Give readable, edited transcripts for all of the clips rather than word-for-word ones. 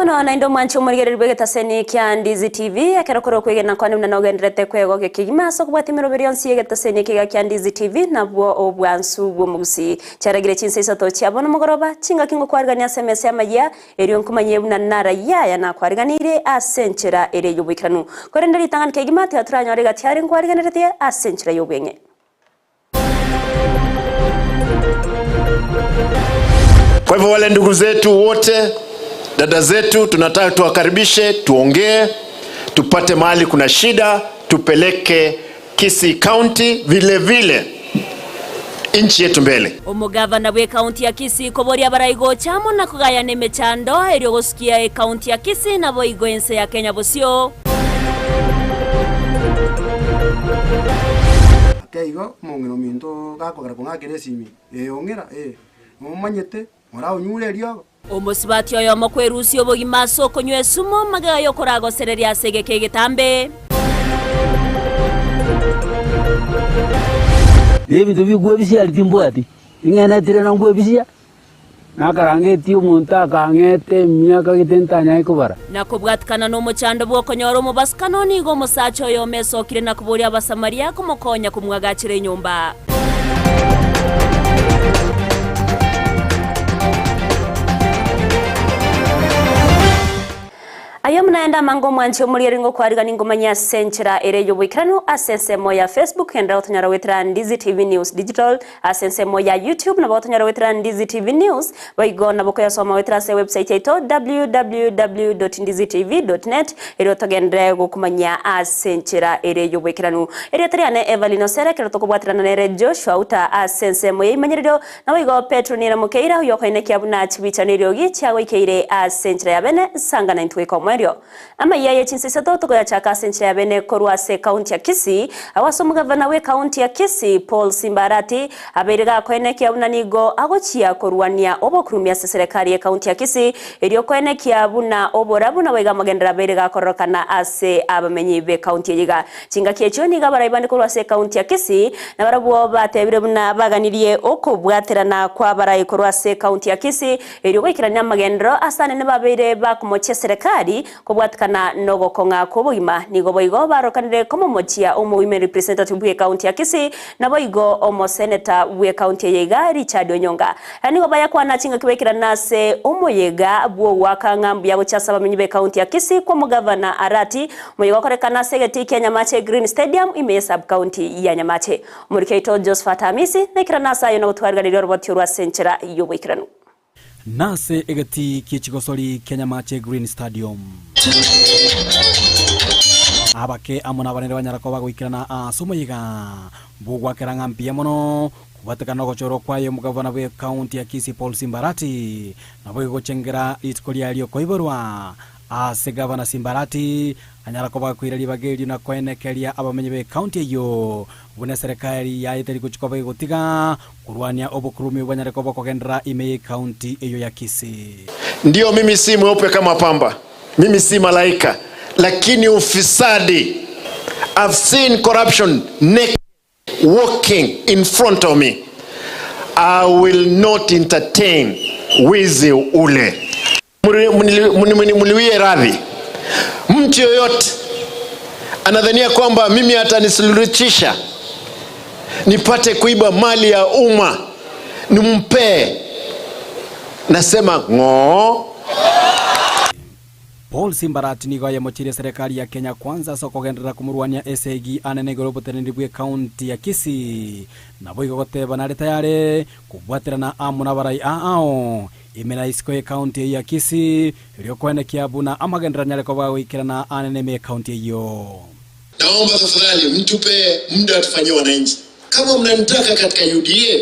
mono naende omwanche omorigereria bw'egetaseni kia Ndizi TV, ekero kore okwegena kwane buna nogendererete kwegokia kegima ase okobwatia emeroberi yonsi y'egetaseni eke iga kia Ndizi TV, nabwo obwansu bw'omogusii. Chiaragire chinsa isato chia bono mogoroba, chingaki ngokwarigania ase emesa y'amayia, erio nkomanyie buna narayia aya nakwariganirie ase enchera ere y'oboikeranu. Korende ritang'ani kegima tiga toranyore egati are nkwariganeretie ase enchera y'obweng'e. Kwa hivyo wale ndugu zetu wote, dada zetu, tunataka tuwakaribishe, tuongee, tupate mahali kuna shida, tupeleke Kisii County vile vile nchi yetu mbele. Omogavana bw'ekaunti ya Kisii koboria abarai gocha amo na kogayana emechando erio gosukia ekaunti ya Kisii naboigo ense ya Kenya bosio. Ake igo omong'ina ominto gakogera kong'akera esimi, ee ong'ira, ee, nomanyete, moraonyure eriogo. Omosubati oyomo kwerusia obogima ase okonywa esumo magega y'okoragosereria ase egeka egetambe. Na ebinto bikwebisia aria timbwati, ning'enetire na nkwebisia, nakarangetie omonto akang'eta emiaka gete ntanyare kobara. Na kobwatikana nomochando bw'okonyora omobasukano, nigo omosacha oyomo esokire na koboria Abasamaria komokonya komwagachera enyomba. Aye buna ende amange omwanche omorieri ngokwarigania ningomanye ase enchera ere y'oboikeranu ase ensemo ya Facebook genderera gotonyora goetera Ndizi TV News Digital ase ensemo ya YouTube nabo gotonyora goetera Ndizi TV News boigo nabo koyasoma goetera ase ewebsite yaito www.ndizitv.net erio togenderere gokomanyia ase enchera ere y'oboikeranu. Erieta riane Evelyn Osere ekero tokobwaterana nere Joshua Uta ase ensemo y'eimanyererio Naboigo Petero nere mokeira oyokoenekia buna chibicha neriogi chiagoikeire ase enchera ya bene, sanga naintwe goika omoerio. Amayia ye chinsa isato tokoyachaka ase enchera ya bene korwa ase ekaunti ya Kisii, agwo ase omogavana bw'ekaunti ya Kisii Paul Simba Arati abeire gakoenekia buna nigo agochia korwania obokurumi ase serekari y'ekaunti ya Kisii erio koenekia buna oborabu naboigo amagenderero abeire gakororokana ase abamenyi b'ekaunti eye iga. Chingaki echio nigo abarai bande korwa ase ekaunti ya Kisii nabarabwo batebire buna baganirie okobwaterana kw'abarai korwa ase ekaunti ya Kisii erio goikerania amagenderero ase anene babeire bakomochia eserekari kobwatikana nogokong'a kw'obogima. Nigo boigo barokanire komomochia omowomen representative bw'ekaunti ya Kisii naboigo omoseneta bw'ekaunti eye iga Richard Onyonga. Nigo bayakwana chingaki baikerana ase omoyega bw'ogoaka ng'a mbuya gochia ase abamenyi b'ekaunti ya Kisii kw'omogavana Arati Moyega okorekana ase egetii kia Nyamache Green Stadium ime ye sub-county ya Nyamache. Omoriki oito Josephat Amisi naikerane ase ayio na gotwariganiria oroboti orwo ase enchera y'oboikeranu. Nase egetii kie chigosori kia Nyamache Green Stadium. Abake amo nabanene banyara koba bagoikerana ase omoyega bw'ogoakera ng'a mbuya mono kobwatekana nogochorwa kwaye omogavana bw'ecounty ya Kisii Paul Simbarati naboigo gochengera rituko riaye riokoiborwa Ase gavana Simbarati anyara koba akoira ribaga erio na koenekeria abamenyi b'ecounty eyio buna eserekari yaye teri gochia koba egotiga korwania obokurumi bwanyare koba okogenderera ime y'ecounty eyio ya Kisii. Ndio mimi si mweupe kama pamba, mimi si malaika, lakini ufisadi, I've seen corruption naked walking in front of me. I will not entertain wizi ule. Mniwie radhi, mtu yoyote anadhania kwamba mimi atanisuluhisha nipate kuiba mali ya umma nimpee, nasema ng'oo. Paul Simbarati nigo ayemochirie eserekari ya Kenya Kwanza ase okogenderera komorwania esegi anene igoro y'oboteneneri bw'ecounty ya Kisii. Naboigo goteba nare tayare kobwaterana amo nabarai aao ime na isiko y'ecounty eyio ya Kisii erio koenekia buna amagenderero anyare koba goikerana anene ime y'ecounty eyio. Naomba tafadhali mtupe muda tufanyie wananchi. Kama mnanitaka katika UDA,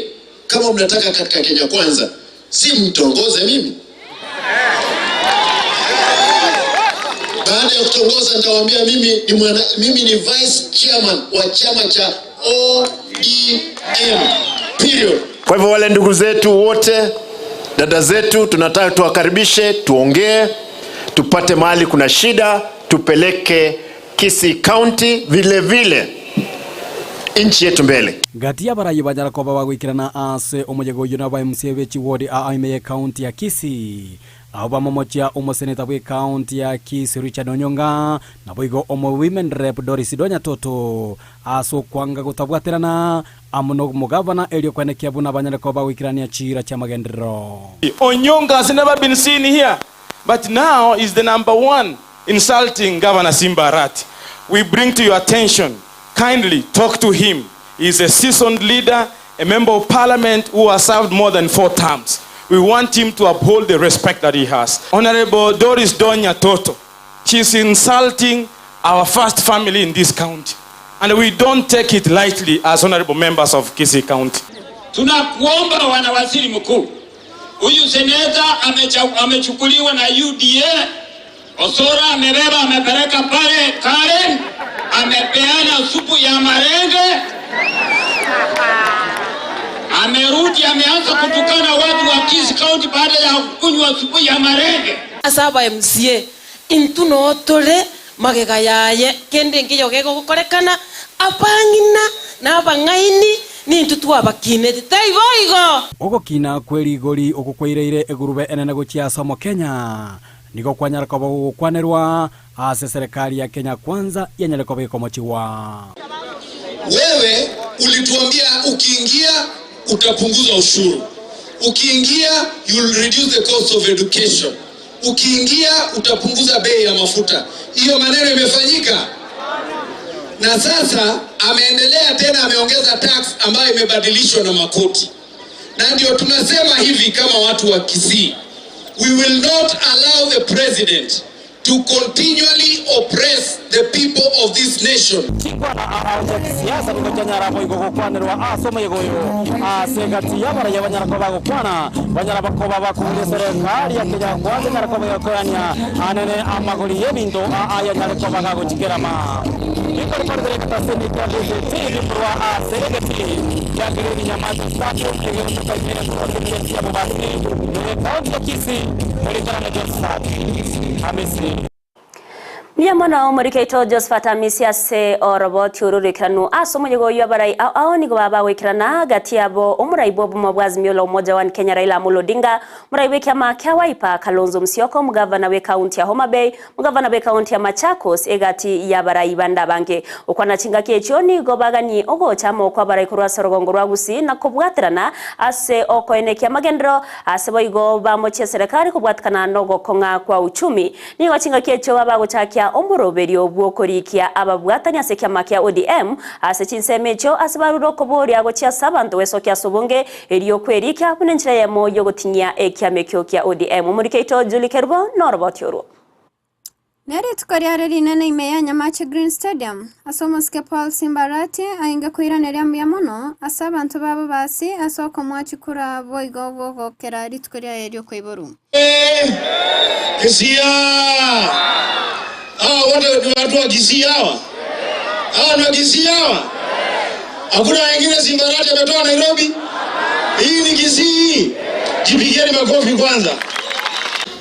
kama mnataka katika Kenya Kwanza, si mtongoze mimi? Baada ya kutongoza nitawaambia mimi ni mwana, mimi ni vice chairman wa chama cha ODM. Period. Kwa hivyo wale ndugu zetu wote, dada zetu, tunataka tuwakaribishe, tuongee, tupate mahali kuna shida, tupeleke Kisii County vile vile nchi yetu mbele. Gati y'abarayia banyara koba bagoikerana ase omoyega oyio naba MCA be chiward aa ime ye county ya Kisii. Abwo bamomochia omoseneta bw'ekaunti ya Kisii Richard Onyonga, naboigo omo Women Rep Doris Donya Toto ase okwanga gotabwaterana amo nomogavana erio kwenekia buna banyare koba bagoikerania chiira chi'amagenderero. Onyonga has never been seen here but now is the number one insulting Governor Simba Arati. We bring to your attention, kindly talk to him. He is a seasoned leader, a member of parliament who has served more than four terms. We want him to uphold the respect that he has. Honorable Doris Donya Toto, she is insulting our first family in this county. And we don't take it lightly as honorable members of Kisii County. Tunakuomba wana waziri mkuu, huyu seneta amechukuliwa na UDA, Osora amebeba amepeleka pale Karen, amepeana supu ya marenge, amerudi ameanza kutukana watu wa Kisii County baada ya kunywa supu ya marenge. Ase aba MCA, intwe noo tore magega yaye, kende nkeyo gegokorekana, abang'ina na abang'aini nintwe twabakineti, taibo igo? Ogokina kwe rigori oko kwaireire egurube enene gochia ase Omokenya nigo kwanyara koba gogokwanerwa ase eserekari ya Kenya Kwanza yanyare koba gekomochigwa. Wewe ulituambia ukiingia utapunguza ushuru, ukiingia you'll reduce the cost of education, ukiingia utapunguza bei ya mafuta. Hiyo maneno imefanyika, na sasa ameendelea tena, ameongeza tax ambayo imebadilishwa na makoti, na ndio tunasema hivi kama watu wa Kisii, we will not allow the president to continually oppress the people of this nation. Chikwana ao chia kisiasa nigo chianyara boigo gokwanerwa ase omoyega oyo ase egati y'abaraiya banyara koba bagokwana banyara bakoba bakuburia eserekari ya Kenya Kwanza enyare koba egokoyania anene amagori y'ebinto aa ayanyare koba gagochikerama. Nikorikoritere egetaseni kia DCTV korwa ase egeti kia Green Nyamache Stadium egegotoka ime korwa constituency ya Bobasi ekaunti ya Kisii Muringana na Josephat Hamisi. Mbuya mono omorikeito Josephat Amisi ase oroboti oro rwaikeranu ase omoyega oyio abarai ao ao nigo baba bagoikerana gati yabo omorai bwa obomo bwa Azimio la Umoja One Kenya Raila Amolo Odinga, omorai bwa ekiama kia Wiper Kalonzo Musyoka, omogavana bwa ekaunti ya Homa Bay, omogavana bwa ekaunti ya Machakos egati y'abarai bande abange. Okwana chingaki echio nigo baganie ogocha amo kwa abarai korwa ase orogongo rwa Gusii na kobwaterana ase okoenekia amagenderero ase boigo bamochia eserekari kobwatikana na ogokong'a kwa uchumi. Nigo chingaki echio baba bagochakia omoroberio bw'okorikia ababwatani ase ekiama kia ODM ase chinsemo echio ase barure okoboria gochia ase abanto gwesokia ase obonge erio okwerikia buna enchera eyemo y'ogotinyia ekiama ekio kia ODM. Omorikeito Julie Kerubo noroboti orwo. Nerituko riare rinene ime ya Nyamache Green Stadium ase omosike Paul Simba Arati ainge koiraneria mbuya mono ase abanto babo basi ase okomoa chikura boigo bogokera rituko riaye riokoiborwa. Kisii! Hawa wote ni watu wa Kisii hawa? Hawa ni wa Kisii hawa? Hakuna wengine Simba Arati ametoa Nairobi? Hii ni Kisii. Jipigieni makofi kwanza.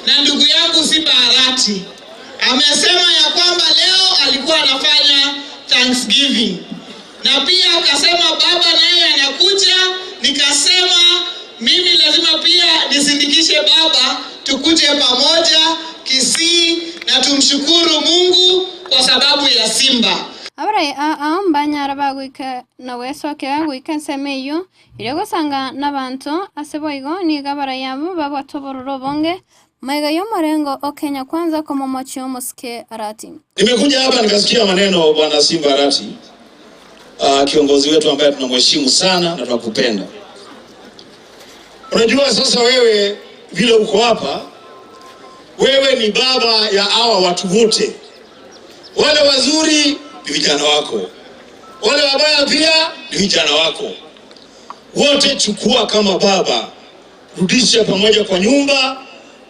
Na ndugu yangu Simba Arati amesema ya kwamba leo alikuwa anafanya Thanksgiving na pia akasema baba naye anakuja. Nikasema mimi lazima pia nisindikishe baba, tukuje pamoja Kisii na tumshukuru Mungu kwa sababu ya Simba. Abarai ao mbanyara bagoika na gwesokera goika ensemo eyio erio gosanga n'abanto ase boigo nigo abarai abo babwate obororo obonge maiga y'omorengo o Kenya Kwanza komomochia omosike Arati. Nimekuja hapa nikasikia maneno bwana Simba Arati, kiongozi wetu ambaye tunamheshimu sana na tunakupenda. Unajua sasa wewe vile uko hapa, wewe ni baba ya hawa watu wote. Wale wazuri ni vijana wako, wale wabaya pia ni vijana wako. Wote chukua kama baba, rudisha pamoja kwa nyumba,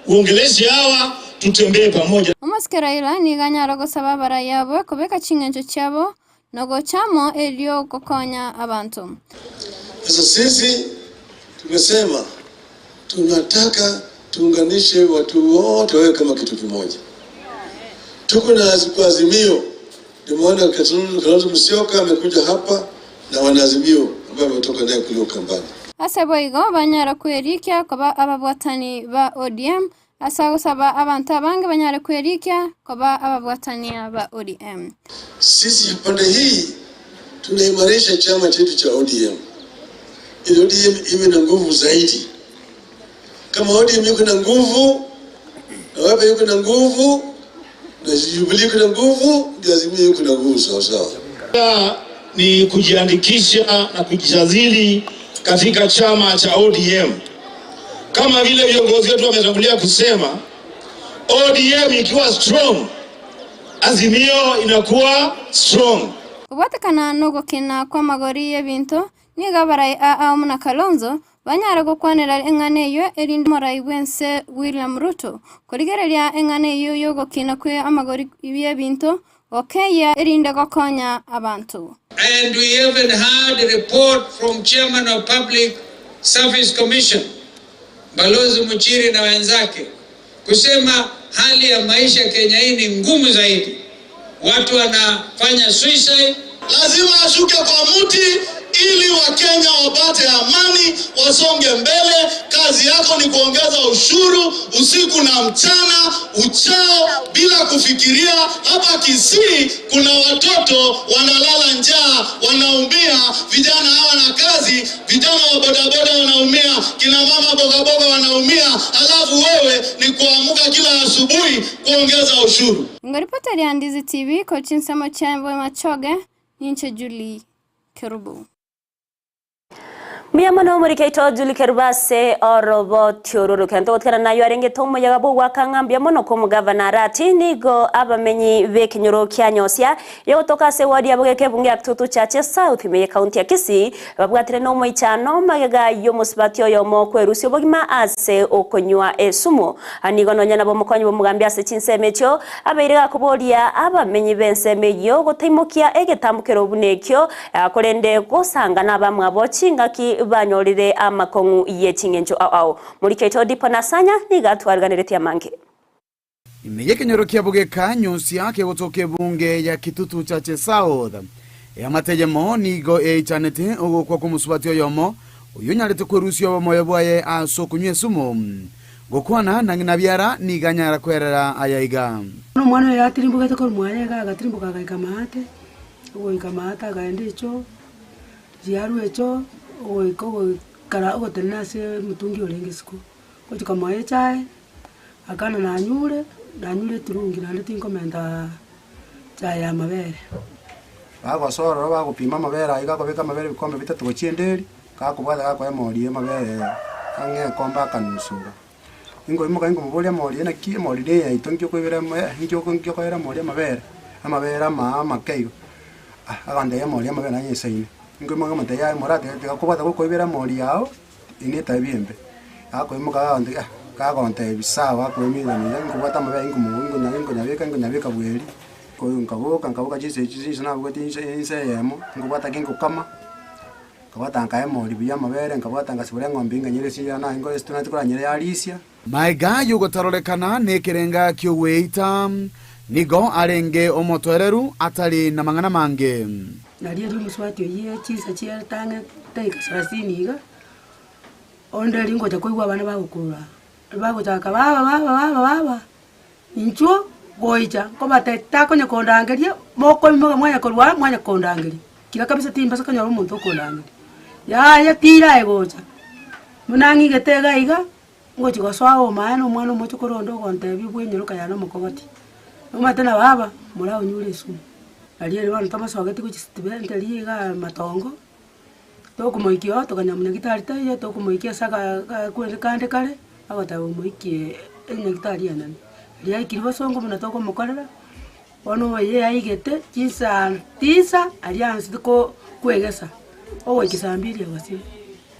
uongeleshe hawa, tutembee pamoja. Omosike Raila nigo anyara gosaba abarai abo kobeka ching'encho chiabo nogochamo erio gokonya abanto. Sasa sisi tumesema tunataka tuunganishe watu wote wawe kama kitu kimoja. Tuko na Azimio, nimeona Kalonzo Musyoka amekuja hapa na wanaazimio ambao wametoka naye kule Ukambani. Ase boigo banyara kwerikia koba ababwatani ba ODM Ase agosaba abanto abange banyare kwerikia koba ababwatania ba ODM. Sisi pande hii tunaimarisha chama chetu cha ODM ili ODM iwe na nguvu zaidi. Kama ODM iko na nguvu na Wiper yuko na nguvu na Jubilee iko na nguvu, ndio Azimio yuko na nguvu sawa sawa. Ni kujiandikisha na kujisajili katika chama cha ODM. Kama vile viongozi wetu wametangulia kusema, ODM ikiwa strong, Azimio inakuwa strong. Kobwatekana nogokina kw'amagori y'ebinto, nigo abarai aa buna Kalonzo banyare gokwanera eng'ana eyio erinde omorai bw'ense William Ruto korigereria eng'ana eyio y'ogokina kw'amagori y'ebinto gokeyia erinde gokonya abanto. And we even had a report from chairman of Public Service Commission Balozi Muchiri na wenzake kusema hali ya maisha Kenya hii ni ngumu zaidi, watu wanafanya suicide. Lazima ashuke kwa mti ili Wakenya wapate amani, wasonge mbele. Kazi yako ni kuongeza ushuru usiku na mchana uchao bila kufikiria. Hapa Kisii kuna watoto wanalala njaa, wanaumia, vijana hawana kazi, vijana wa bodaboda wanaumia, kina mama bogaboga wanaumia, alafu wewe ni kuamka kila asubuhi kuongeza ushuru. Ngoripota ria Ndizi TV korwa chinsemo chia Bomachoge, ninche Julie Kerubo. Mbuya mono omorikeito Julie Kerubo ase oroboti oro rokento gotigana nayo arenge tomoyaga bogwaka ng'a mbuya mono kwa omogavana Arati nigo abamenyi b'ekenyoro kia Nyosia yogotoka ase eward yabo gekebunge ya Kitutu Chache South ime ye county ya Kisii babwatire na omoichano magega y'omosubati oyomo okwerusia obogima ase okonywa esumu. Nigo nonya nabo omokonyi bw'omogambi ase chinsemo echio abeire gakoboria abamenyi b'ensemo eyio gotaimokia egetambokero buna ekio korende gosanga na abamwabo chingaki banyorire amakong'u ye ching'encho ao ao. Morikeito Dipo Nasanya niga atwariganeretie amange. Ime y'ekenyoro kia Bogeka Nyosia kegotoka ebunge ya Kitutu Chache South, eamate eyemo nigo eichanete ogokwa kw'omosubati oyomo oyio onyarete kwerusia obomoyo bwaye ase okonywa esumu. Gokwana na ng'ina biara nigo anyara kwerera aya iga. Omwana oyo atirimbogete korwa mwaye iga agatirimboka agaika maate, ogoika maate akaenda echoo, riarwa echoo, ogoika ogoikara ogotenena ase omotungi orenge isiko, gochia komoa echae, akana nanyure, nanyure eturungi naende tinkomenta chae ya amabere. Bagosoa ororo bagopima amabere ayio gakobeka amabere ebikombe bitato gochia enderi, gakobwata gakoa emori ya amabere ang'e ekombe akanusu iga. Inkoimoka inkomoboria emori naki emori na eyaito nki okoibera nki nki okoera emori amabere, amabere amaa amake igo. Ah agantebia emori amabere nanyesaine. Inkoimoka nkomotebia yaya moratebe tiga kobwata gokoibera emori yago, eye ne etabia embe. Akoimoka agontebia ah, kagontebia sawa akoimina mira inkobwata amabere inkomo inkonya inkonyabeka inkonyabeka bweri, nkaboka nkaboka chinsa echio chinsa nabogete inse inse eyemo, nkobwata ki nkokama, nkabwata nkaa emori buya amabere, nkabwata ngasibora eng'ombe inganyere ase ya naye nkore ase koranyere yarisia. Maega y'ogotarorekana nekerenga ki'ogweita, nigo arenge omotoereru atari namang'ana mange. Nario erio omosubati oyio chinsa chietang'e dakika sarasini iga, onde erio ngocha koigwa abana bagokurura, bagochaka baba baba baba baba, inchuo goicha nkobatebia takonya kondangeria, mokoimoka mwanya korwa aa mwanya kondangeria, kira kabisa timbasa konyora omonto okondangeria. Yaya tira aye gocha, buna ng'igete iga iga, ngochia gosoa omaene omwana omochokoro onde ogontebia bwenyeroka yane omokogoti, omanyete na baba, moraonyure esumu. Nario ere bono tomosogetie gochia sitibentari igaa matongo, tokomoikia oo tokanyora monyagitari taiyo, tokomoikia ase aka kweri kande kare, agoteba omoikie enyagitari enene. Riria aikire bosongo buna tokomokorera, bono oye aigete chinsaa tisa aria aansete ko kwegesa, ogoika saa mbiri agosira.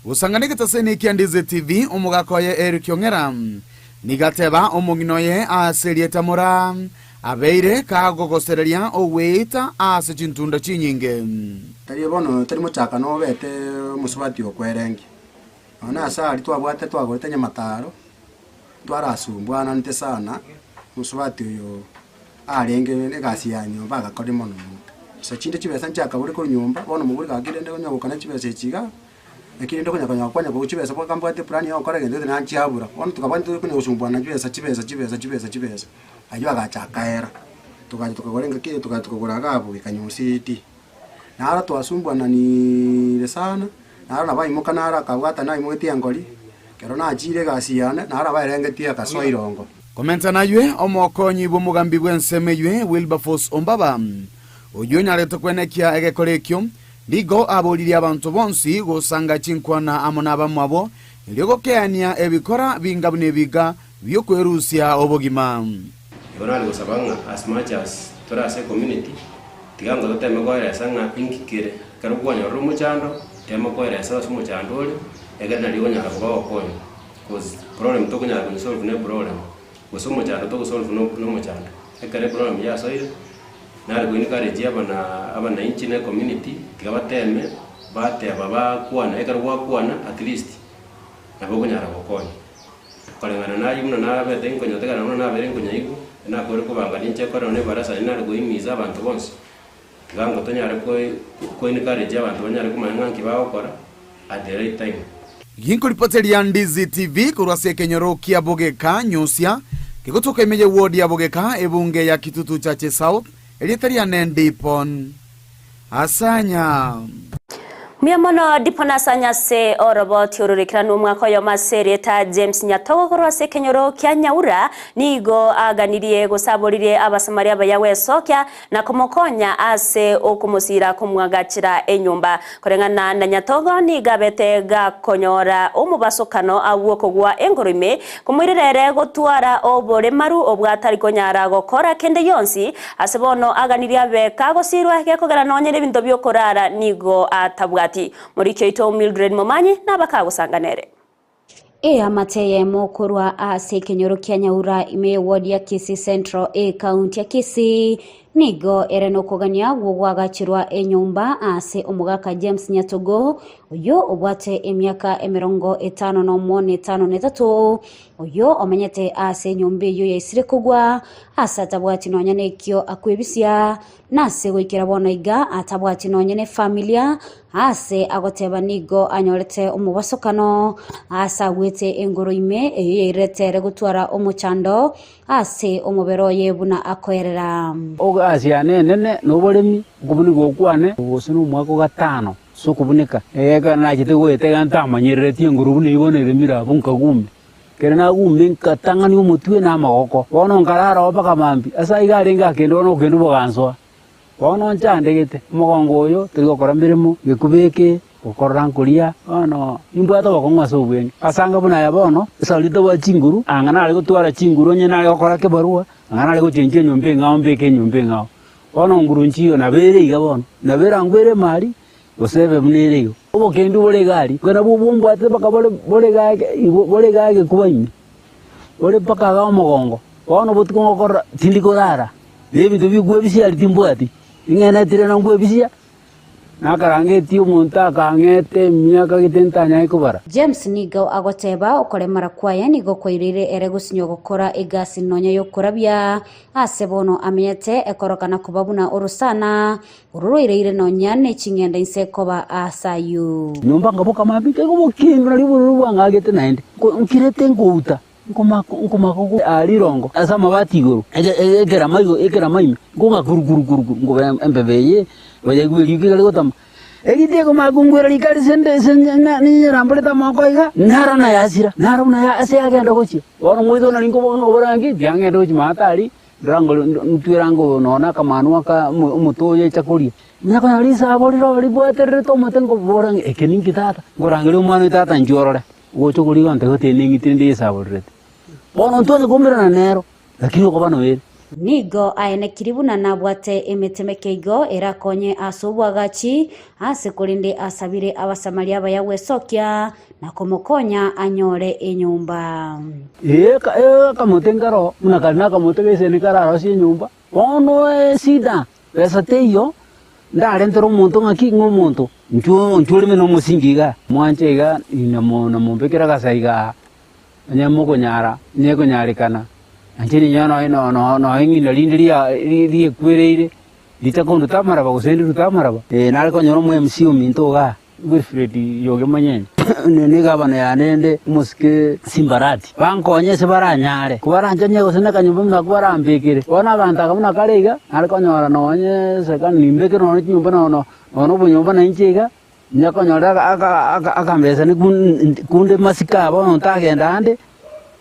Gosang'ana egetaseni ekia Ndizi TV, omogaka oye Eric Ong'era nigo ateba omong'ina oye ase erieta Moraa abeire kagogosereria ogweita ase chintunda chinyinge. Tari bono tari mochakano obete omosubati okwerengia. Nonya na ase aria twabwate twagorete nyamataro, twarasumbwananete sana, omosubati oyo arenge egasi ya nyomba agakoria mono mono. Gose chinde chibesa nchiakabure korwa nyomba, bono mobori gaki rende onye gokana chibesa echi igaa. Lakini rende okonya konya konya korwa chibesa mpaka mbwate eplan ya gokora egento gete nachiabura. Bono tukaba intwe tokonya gosumbuana chibesa chibesa chibesa chibesa chibesa, aywo agacha akaera. Togacha tokagora engaki eye togacha tokagora iga abwo gekanyusia eti. Naro twasumbuananiire sana, naro nabo aimoka naro akabwata naimogetie engori, ekero nachire egasi yane, naro nabo aerengetie agasoa irongo. Komenta naywe omokonyi bw'omogambi bw'ensemo eywe Wilberforce Ombaba, oyio onyarete kwenekia egekora ekio, nigo aboririe abanto bonsi gosanga chinkwana amo nabamwabo, erio gokeania ebikora binga buna ebiga bi'okwerusia obogima. Igo nare gosaba ng'a as much as tore ase ecommunity, tiga ngo toteme koeresa ng'a inki kere. Ekero kwanyorire omochando, tema koeresa ase omochando ore, egere nario okonyara koba ogokonywa. Cause problem tokonyara konyesolve ne eproblem, gose omochando togosolve no na omochando. Ekero eproblem yasoire, nare ko encourage abana abanainchi na ecommunity, tiga bateme, bateba bakwana, ekero gwakwana at least, nabo okonyara gokonya. Koreng'ana nayio buna nabete nkonyategana buna nabeire nkonyaigwa, nakore kobanga ninche korera na ebarasa naende nare kohimiza abanto bonsi, tiga ngo tonyare koi ko encourage abanto banyare komanya ng'a nki bagokora at the right time. Ginkoripoteria Ndizi TV korwa ase ekenyoro kia Bogeka, Nyusia, kegotoka ime ye ward ya Bogeka, ebunge ya Kitutu Chache South, erieta riane Ndipon Asanya. Mbuya mono Dipon Asanya ase oroboti ororekeranu omwaka oyomo ase erieta James Nyatogo korwa ase ekenyoro kia Nyaura nigo aganirie gose aboririe Abasamaria abaya gwesokia na komokonya ase okomosiira komwagachera enyomba. Koreng'ana na Nyatogo nigo abete gakonyora omobasokano bw'okogwa engoro ime, komoirera ere gotwara oboremaru obwatari konyara gokora kende gionsi, ase bono aganirie abe kagosiirwa gekogera nonye nebinto bi'okorara nigo atabwati. Moriki oito Mildred Momanyi nabakagosanga nere. Eamate eyemo korwa ase ekenyoro kia Nyaura ime y'eward ya Kisii Central ekaunti ya Kisii nigo ere nokogania gw'ogoagachirwa enyomba ase omogaka James Nyatogo oyio obwate emiaka emerongo etano nomo na etano na etato oyio omenyete ase enyomba eyio yaisire kogwa ase atabwati nonya nekio akwebisia Nase goikera bono iga atabwati nonye nefamilia, aase agoteba nigo anyorete omobasokano, aase agwete engoro ime eyio yairerete ere gotwara omochando ase omobere oye buna akoerera. Egasi yane enene noboremi, okobuneka okwane, gose nomwaka o gatano ase okobuneka, ekero nachete goeta iga ntamanyerereti enguru buna eyio bono eremire abwo nkagume. Ekero nagume nkatang'ania omotwe na amagoko, bono nkarara oo mpaka mambia. Ase aiga arenge akende bono okende bogansoa. Bono nchandegete, omogongo oyo tori gokora meremo, gekuba eke, gokorora nkoria, bono nimbwate obokong'u ase obweng'e. Ase anga buna aya bono, esaburi tabwati chinguru, anga nare gotwara chinguru onye nare gokora kebarua, anga nare gochenchia enyomba eng'ao mbeke enyomba eng'ao. Bono nguru nchiyo, nabo ere iga bono, nabo erangwere emari, Gose ebe buna ere igo. Obokendu bore iga aria, buna nabwo bombwatete mpaka bore bore iga bore iga egekuba ime, bore mpaka iga omogongo. Bono botuko ngokorora tindi korara, na ebinto bikwebisia aria timbwati, ning'enetire na nkwebisia, nakarangetie omonto akang'ete emiaka gete ntanyare kobara. James nigo agoteba okoremara kwaye nigo kwaireire ere gosinywa gokora egasi nonya yokorabia ase bono amenyete ekorokana koba buna orosana Ororoireire nonya ne ching'enda inse koba aase ayio. Nyomba nkaboka mambia nkaigwa obokendu nario obororo bwang'agete naende, nkirete nkouta, nkomaka nkomaka aa rirongo ase amabati igoro, ekerama igo ekerama ime, nkong'a kuru kuru kuru kuru, nkoba embebe eye, oyaigwa eriogi iga rigotama, erinde ekomaka kongwera rika ase nde ase ninyeramborete amagoko iga, naro nayasira, naro buna ya ase yagenda gochia. Bono moito nari nkoboka nkobora ng'a ki, tiang'ende gochia maate aria. Ntwera ngo nonya akamanwa aka omote oyo echa koria, onye konyora risabo rire ribwatererete omote nkobora ng'a eke ninki tata? Nkorangeria omwana oyo tata inchuo orore, ogocha okorigia onte gose neng'iti rende risabo rirete. Bono ntwanya koumerana nero, lakini okoba noere. Nigo aenekiri buna nabwate emete meke igo erakonye ase obwagachi, ase korende asabire Abasamaria abaya gwesokia na komokonya anyore enyomba. Ee, akamote nkaro buna kare nakamote gaisene kararosie enyomba. Bono esida, besa teiyo, ndarentere omonto ng'aki ng'a omonto, inchuo inchuo oreme nomosingi igaa, mwanche iga namo namombekere agasa igaa, onye mokonyara, onye ekonyarekana, nainche ninyore nonya no no nonya eng'ina rinde ria riekwereire, ritakonduta amaraba gose ndirute amaraba, nare konyora omo MC ominto igaa. Wilfred Yoge Monyene, ne egavana yane ende omosike Simbarati, bankonye ase baranyare, kobaranchanie gose nakanyomba buna kobarambekere. Bono abanto aka buna kare iga, nare konyora nonye serikali nimbekere nonye chinyomba nono nonya obonyomba nainche iga, Onye konyora akambesa kunde masiko abo bono ntagenda ande,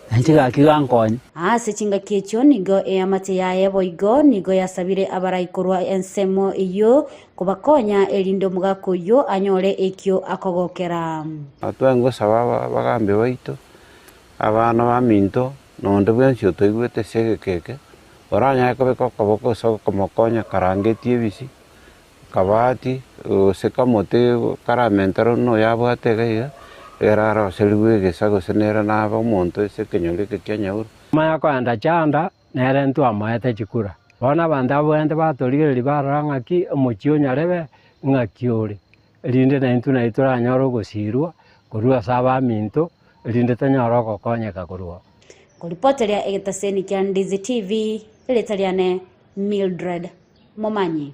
na inche gaki gankonya. Ase chingaki echio nigo eamate yaye boigo nigo yasabire abarai korwa ensemo eyio kobakonya, erinde omogaka oyio anyore ekio akogokera. Twengosaba abagambi baito, abana baminto, na onde bwensi otoigwete ase egeka eke, oranyare kobeka okoboko ase okomokonya karangetie ebisi, Kabati, gose kamote karamentere buna oyo abwate iga iga, ekero aroserigwe egesa gose nere nabe omonto ase ekenyoro eke kia nyauru. Maya koenda chanda, nere ntwamoete chikura. Bono abanto abwo batorigereria barora ng'aki omochie o nyarebe ng'aki ore, erinde naintwe naye toranyore ogosirwa korwa ase abaminto, erinde tonyore ogokonyeka korwa oo. Koripoteria egetaseni kia Ndizi TV, erieta riane Mildred Momanyi.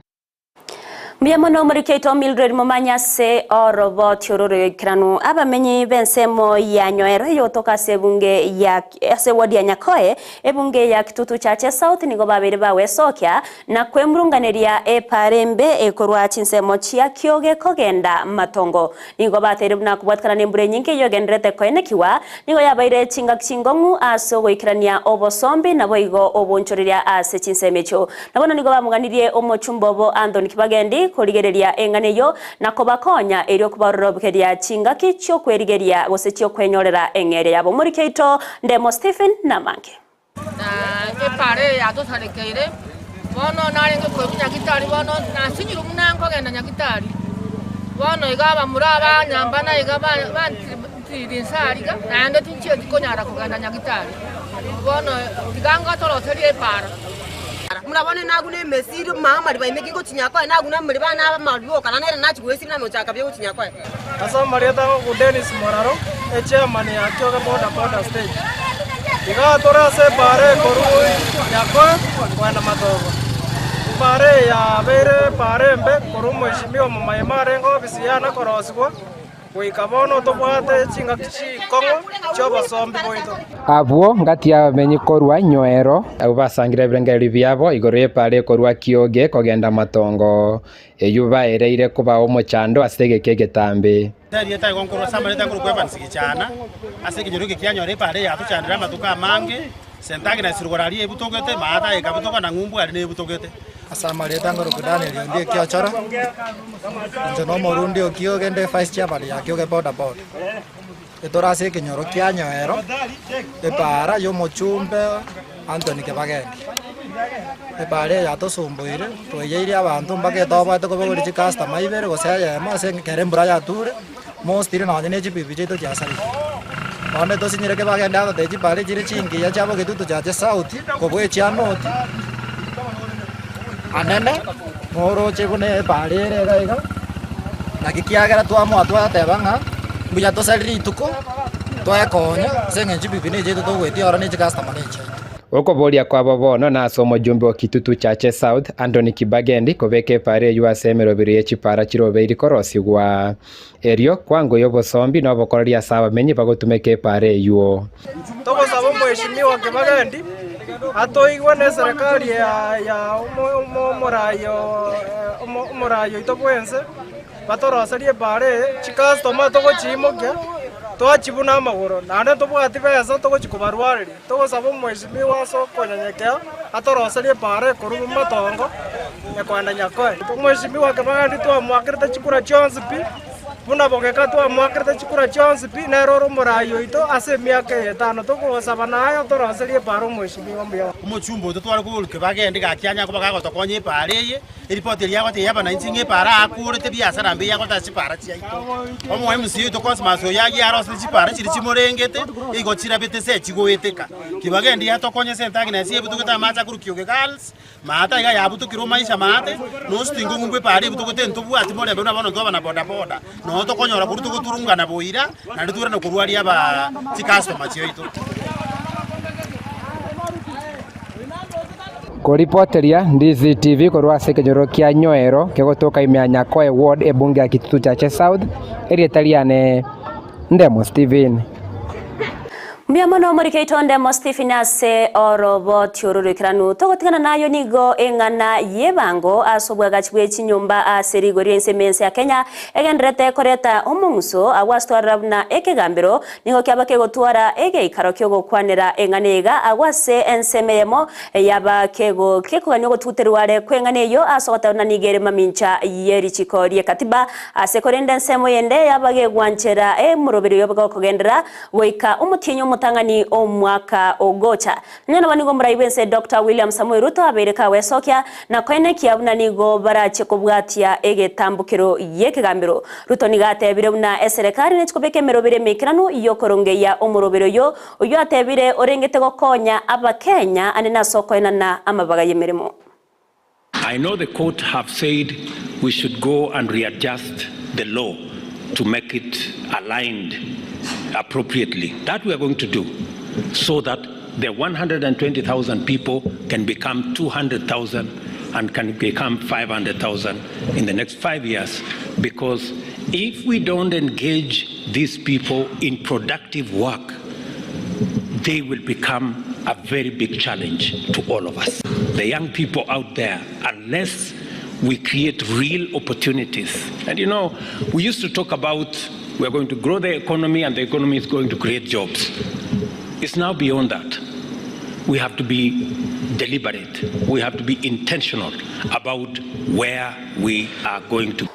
Mbuya mono omoriki oito Mildred Momanyi ase oroboti oro roikeranu. Abamenyi b'ensemo ya Nyoero eyotoka ase ebunge ya ase eward ya Nyakoe, ebunge ya Kitutu Chache South nigo babeire bagwesokia na kwemurunganeria epaara embe ekorwa chinsemo chia Kioge kogenda Matongo. Nigo bateire buna kobwatikana nembura enyinge eyio egendererete koenekiwa, nigo yabaire chingaki chingong'u ase ogoikerania obosombi naboigo obonchoreria ase chinsemo echio. Na bono nigo bamoganirie omochumba obo Anthony Kibagendi korigereria eng'ana eyio na kobakonya erio kobaroroberia chingaki chi'okwerigeria gose chi'okwenyorera eng'eria yabo. Omoriki oito Ndemo Stephen namange. Na epara eye yatosarekeire, bono narenge koigwa nyagitari, bono nasinyirwe buna nkogenda nyagitari. Bono iga abamura abanyambana iga bantiri inse aria, naende tinchieti konyara kogenda nyagitari. Bono tiga ngotoroserie epara. Buna bono naguna emesiri, mama amariba ime kingochinya koe, naguna amariba ane abe amariba oka, na nere nachia goesibia na nochaka buya gochinya koe. Ase amarieta agoku Dennis Moraro, echairman ya Kioge Boda Boda Stage. Igaa tore ase ebaara ekorwa Nyakoe kogenda Matogo. Ebaara eye yabeire ebaara embe korwa omweshimiwa Omomaima arenge ofisi yane korosigwa Goika bono tobwate chingaki chinkong'u chi'obosombi bwaito. Abwo ngati y'abamenyi korwa nyoero. Abwo basangire ebirengererio biabo igoro y'epaara ekorwa Kioge kogenda matongo, eyio baereire kobao omochando ase egeka egetambe. Erieta igo nkorwa ase amareta nkorokwa Evans Gichana, ase ekenyoro eke kianyora epaara eye yatochandire amatuko amange, St Agnes rogoro aria ebutogete, Maata ekabutoka na ng'umbu aria nebutogete. Ase amarieta ngoroku Daniel onde ekiochora, inche na omorundi o Kioge nde vice chairman ya Kioge boda boda. Etore ase ekenyoro kia Nyoero, epaara ya omochumbe Anthony Kibagendi. Epaara eye yatosumbuire, twaiyeire abanto mpaka etoboete kobogoria chicustomer ibere gose eyemo ase ekero embura yature, mostly nonye ne chipipi chiaito chiasarigwe. Bono etosinyire Kibagendi agotebia chipaara echire chingiya chia Bogetutu chiache south, kobua echia north, anene noroche buna epaara ere iga iga, naki kiagera twamoa twateba ng'a mbuya tosari rituko, twekonya ase eng'encho chipipi na echiaito togoetia ororo na echicustomer na echiaito. Okoboria kwabo bono nase omojumbe o Kitutu Chache South, Anthony Kibagendi, kobeka epaara eyio ase emeroberi ye chipaara chirobeiri korosigwa. Erio kwangoyia obosombi na obokoreri ase abamenyi bagotumeka epaara eyio. Togosaba omweshimiwa Kibagendi atoigwe ne serikali ya omoraai oito bwense batoroserie epaara eye, chicustomer togochiimokia twachibuna amagoro naende ntobwati besa togochi kobarwareria. Togosaba omweshimiwa ase okonyenyekea atoroserie epaara ekorwa matongo ekoenda Nyakoe. Omweshimiwa Kibagendi twamoakerete chikura chionsi pi, buna bogeka twamoakerete chikura chionsi pi, nere ore omoraai oito ase emiaka eye etano. Togosaba naye otoroserie epaara omweshimiwa mbuya. Omochumba oito tware koboria Kibagendi gaki anyare koba gagotokonya epaara eye, Eripoti eria yagotebia abananchi ng'a epaara aakorete ebiasara mbe yagoteba ase chipaara chiaito. Omo MC oito Cosmas oyo agiye arosete chipaara chiria chimorengete, igo chirabete se chigoeteka. Kibagendi yatokonye St Agnes ebutogete amache akorwa Kioge Girls, maate aiga yabutokire omaisha maate, nosi ting'o ng'umbu epaara ebutogete ntobwati morembe buna bono ntwaba na boda boda, noo tokonyora korwa togoturungana boira, naende toirane korwaria aba chicustomer chiaito. Koripoteria DCTV korwa ase ekenyoro kia Nyoero kegotoka ime ya Nyakoe Ward ebunge ya Kitutu Chache South, erieta riane Ndemo Stephen. Mbuya mono omorike oito Ndemo Stephen ase oroboti oro roikeranu. Togotigana nayo nigo eng'ana y'ebango ase obwagachi bwe chinyomba ase rigori ri'ense ime ense ya Kenya egendererete koreta omong'uso agwo ase twarora buna ekegambero Nigo kiaba kegotwara egeikaro ki'ogokwanera eng'ana iga agwo ase ensemo eyemo, yaba kegokigania ogotuguterwa are kw'eng'ana eyio ase ogoteba buna nigo ere mamincha ye richiko ri'ekatiba, ase korende ensemo yende yaba gegwanchera emoroberio y'ogokogenderera goika omotienyi omotang'ani omwaka ogocha. Nonya nabo nigo omorai bw'ense Doctor William Samoei Ruto abeire kagwesokia na koenekia buna nigo barache kobwatia egetambokero gi'ekegambero. Ruto nigo atebire buna eserekari nechi kobeka emeroberi emeikeranu y'okorongeyia omoroberi oyo, oyio atebire orengete gokonya Abakenya ande nase okoenana amabaga y'emeremo. I know the court have said we should go and readjust the law to make it aligned appropriately. That we are going to do so that the 120,000 people can become 200,000 and can become 500,000 in the next 5 years, because if we don't engage these people in productive work, they will become a very big challenge to all of us. The young people out there, unless we create real opportunities. And we used to talk about we're going to grow the economy and the economy is going to create jobs. It's now beyond that. We have to be deliberate. We have to be intentional about where we are going to.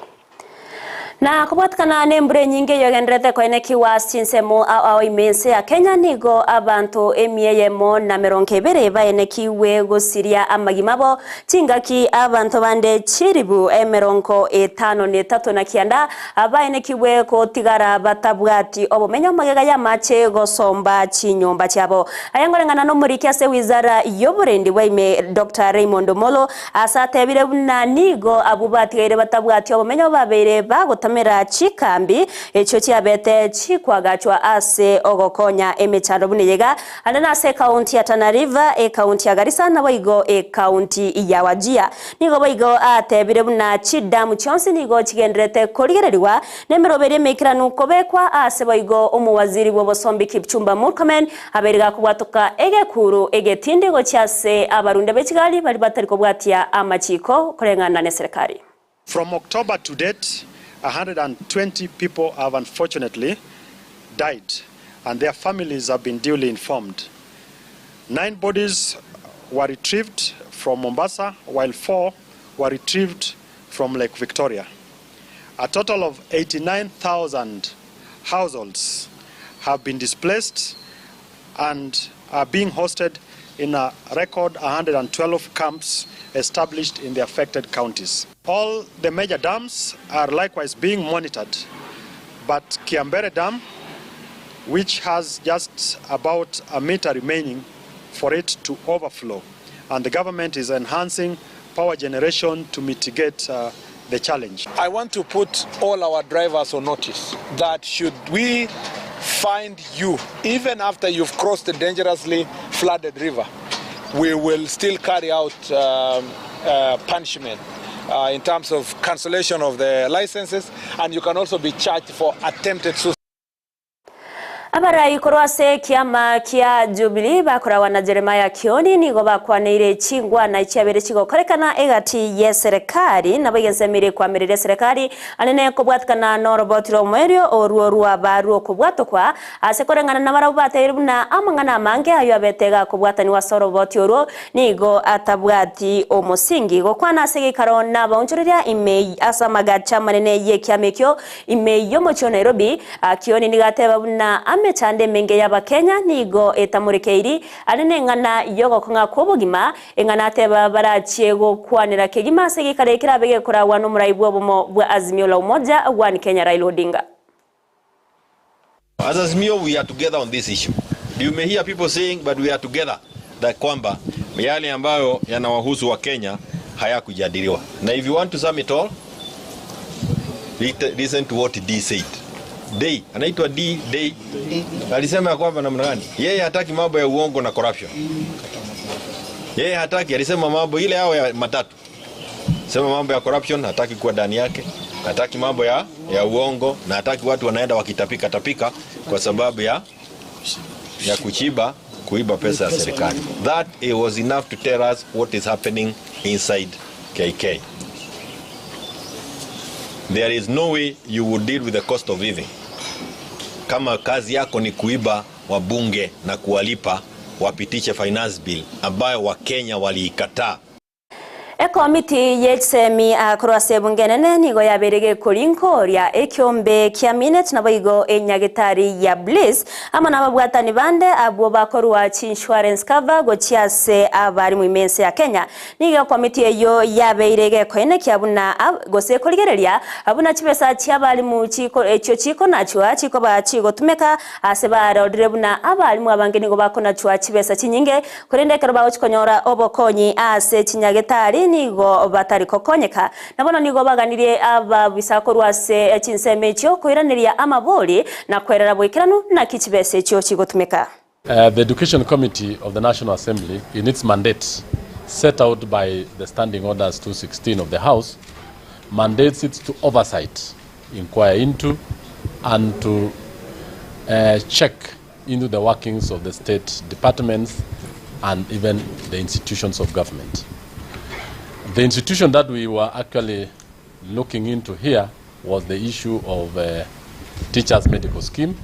Na kobwatikana nembura enyinge eyio egendererete koenekigwa ase chinsemo ao ao ime ense ya Kenya, nigo abanto emia eyemo na merongo ebere baenekigwe gosiria amagima abo, chingaki abanto bande chilifu emerongo etano na etato na kianda baenekigwe gotigara batabwati obomenyo magega y'amache gosomba chinyomba chiabo. Aya ngoreng'ana nomoriki ase wizara y'oborendi bwa ime Doctor Raymond Omolo, Ase atebire buna nigo abwo batigaire batabwati obomenyo babeire bagotamera chikambi echio chiabete chikwagachwa ase ogokonya emechando buna eyeiga, ande nase ekaunti ya Tana River, ekaunti ya Garissa naboigo ekaunti ya Wajir. Nigo boigo atebire buna chidamu chionsi nigo chigendererete korigererigwa nemeroberi emeikeranu kobekwa ase boigo omowaziri bw'obosombi Kipchumba Murkomen Abeire gakobwatoka egekuru egetindi gochia ase abarundia be chigari baria batari kobwatia amachiiko koreng'ana neserekari. From October to date, 120 people have unfortunately died and their families have been duly informed. Nine bodies were retrieved from Mombasa while four were retrieved from Lake Victoria. A total of 89,000 households have been displaced and are being hosted in a record 112 camps established in the affected counties. All the major dams are likewise being monitored, but Kiambere Dam, which has just about a meter remaining for it to overflow, and the government is enhancing power generation to mitigate the challenge. I want to put all our drivers on notice that should we find you, even after you've crossed the dangerously flooded river, we will still carry out punishment in terms of cancellation of the licenses, and you can also be charged for attempted suicide. Abarai korwa ase ekiama kia Jubilee bakoragwa na Jeremiah Kioni nigo bakwaneire chingwana chiabere chigokorekana egati y'eserekari naboigo ensemo eria ekwamerera eserekari anene kobwatikana noroboti rw'omoerio orwo rwaba rw'okobwatokwa ase koreng'ana nabarabwo batebirie buna amang'ana amange ayio abete gakobwatanigwa ase oroboti orwo nigo atabwati omosingi gokwana ase egeikaro nabaonchoreria ime ase amagacho amanene y'ekiama ekio ime y'omochie o Nairobi. Kioni nigo ateba buna amechando emenge y'Abakenya nigo etamorekeiri are neng'ana y'ogokong'a kw'obogima, eng'ana ateba barachie gokwanera kegima ase egeikaro ekerabe gekoragwa n'omorai bw'obomo bwa Azimio la Umoja One Kenya Raila Odinga. As Azimio we are together on this issue. You may hear people saying but we are together that kwamba yale ambayo yanawahusu Wakenya hayakujadiliwa. Na if you want to sum it all, listen to what D said. Day, anaitwa D, Day. Alisema ya kwamba namna gani? Yeye hataki mambo ya uongo na corruption. Yeye hataki, alisema mambo ile yao ya matatu. Sema mambo ya corruption hataki kuwa ndani yake, hataki mambo ya, ya uongo na hataki watu wanaenda wakitapika tapika kwa sababu ya, ya kuchiba kuiba pesa ya serikali. That it was enough to tell us what is happening inside KK. There is no way you would deal with the cost of living kama kazi yako ni kuiba wabunge na kuwalipa wapitishe finance bill ambayo Wakenya waliikataa. Ekomiti ye chisemi korwa ase ebunge enene nigo yabeire gekorinkoria ekiombe kia Minet naboigo enyagetari ya Bliss amo nababwatani bande abwo bakorua chiinsurance cover gochia ase abarimu ime ense ya Kenya. Nigo ekomiti eyio yabeire gekoenekia buna gose korigereria buna chibesa chi'abarimu echio chikonachwa chikoba chigotumeka ase barorire buna abarimu abange nigo bakonachwa chibesa chinyinge Korende ekero bagochia konyora obokonyi ase chinyagetari nigo batari gokonyeka. Na bono nigo baganirie ababisa korwa ase chinsemo echio koiraneria amabori na kwerera boikeranu naki chibesa echio chigotumeka. The Education Committee of the National Assembly in its mandate set out by the Standing Orders 216 of the House mandates it to oversight, inquire into and to check into the workings of the state departments and even the institutions of government. The institution that we were actually looking into here was the issue of uh, teachers medical scheme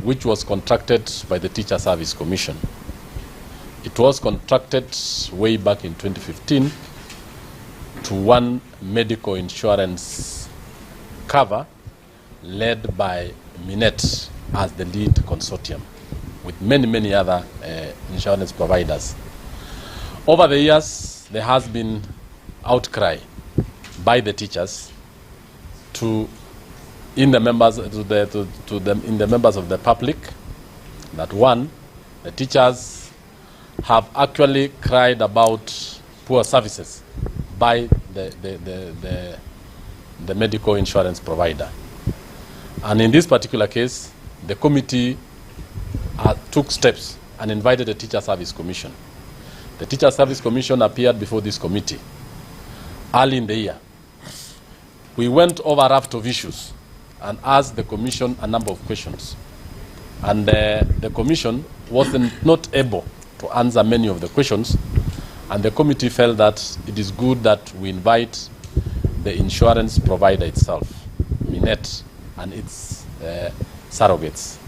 which was contracted by the Teacher Service Commission. It was contracted way back in 2015 to one medical insurance cover led by Minet as the lead consortium with many, many other uh, insurance providers. Over the years, there has been outcry by the teachers to in the members to the to, to them in the members of the public that one the teachers have actually cried about poor services by the, the, the, the, the medical insurance provider. And in this particular case, the committee uh, took steps and invited the Teacher Service Commission. The Teacher Service Commission appeared before this committee early in the year. We went over a raft of issues and asked the commission a number of questions. And uh, the commission wasn't not able to answer many of the questions. And the committee felt that it is good that we invite the insurance provider itself, Minet, and its uh, surrogates.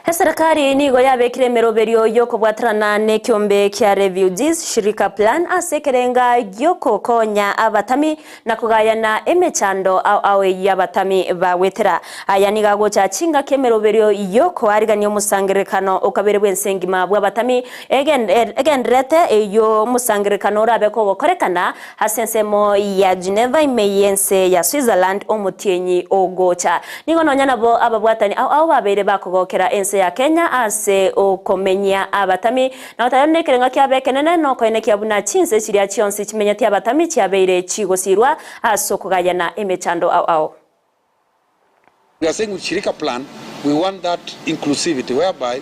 Eserekari nigo yabekire emeroberio y'okobwaterana n'ekiombe kia Refugees Shirika Plan ase ekerenga gi'ogokonya abatami na kogayana emechando ao ao eyio abatami bagwetera. Aya nigo agocha chingaki emeroberio y'okoarigania omosangererekano okabere bw'ense engima bw'abatami egendererete eyio omosangererekano orabe kogokorekana Ase ensemo ya Geneva ime y'ense ya Switzerland omotienyi ogocha. Nigo nonya nabo ababwatani ao ao babeire bakogokera ense ya Kenya ase okomenyia abatami na goteba buna ekerengo kiabo ekenene nokoenekia buna chinse chiria chionsi chimenyeti abatami chiabeire chigosirwa ase okogayana emechando ao ao. We are saying with Shirika plan, we want that inclusivity whereby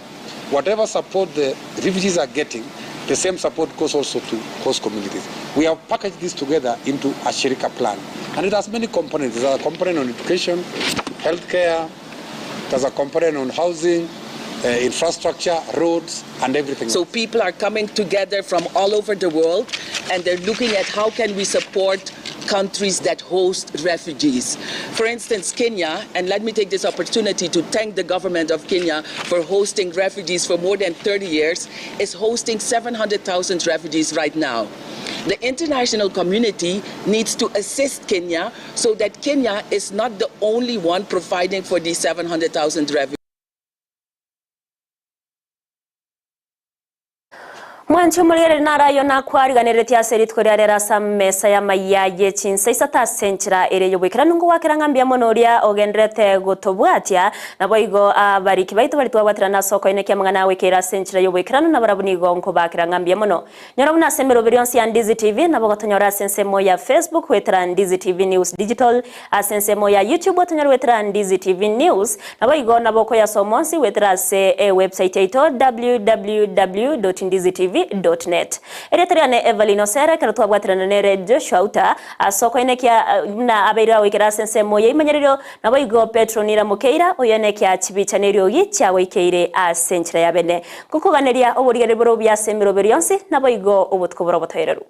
whatever support the refugees are getting, the same support goes also to host communities. We have packaged this together into a Shirika plan. And it has many components. There's a component on education, healthcare, there's a component on housing, uh, infrastructure, roads, and everything. So people are coming together from all over the world and they're looking at how can we support countries that host refugees. For instance, Kenya, and let me take this opportunity to thank the government of Kenya for hosting refugees for more than 30 years, is hosting 700,000 refugees right now. The international community needs to assist Kenya so that Kenya is not the only one providing for these 700,000 refugees. Mwanche omorigereri naro ayio nakwariganeretie ase rituko ria rero ase amesa y'amaiya ye chinsa isato ase enchera ere y'oboikeranu ngogwakera ng'a mbuya mono oria ogendererete gotobwatia, naboigo abariki baito baria twabwaterana ase okoenekia amang'ana agoikeire ase enchera y'oboikeranu nabarabwo nigo nkobakera ng'a mbuya mono. Nyora buna ase emeroberi yonsi ya Ndizi TV nabo gotonyora ase ensemo ya Facebook goetera Ndizi TV News Digital, ase ensemo ya YouTube otonyore goetera Ndizi TV News, naboigo nabo okoyasoma onsi goetera ase ewebsite yaito www.ndizitv.net. Erieta riane Evelyn Osere ekero twabwaterana nere Joshua Uta ase okoenekia buna abeire agoikera ase ensemo yeimanyererio, naboigo Petro Nira Mokeira oyoenekia chibicha neriogi chiagoikeire ase enchera ya bene. Ngokoganeria oborigereria bore obuya ase emeroberi yonsi, naboigo obotuko bore obotoereru.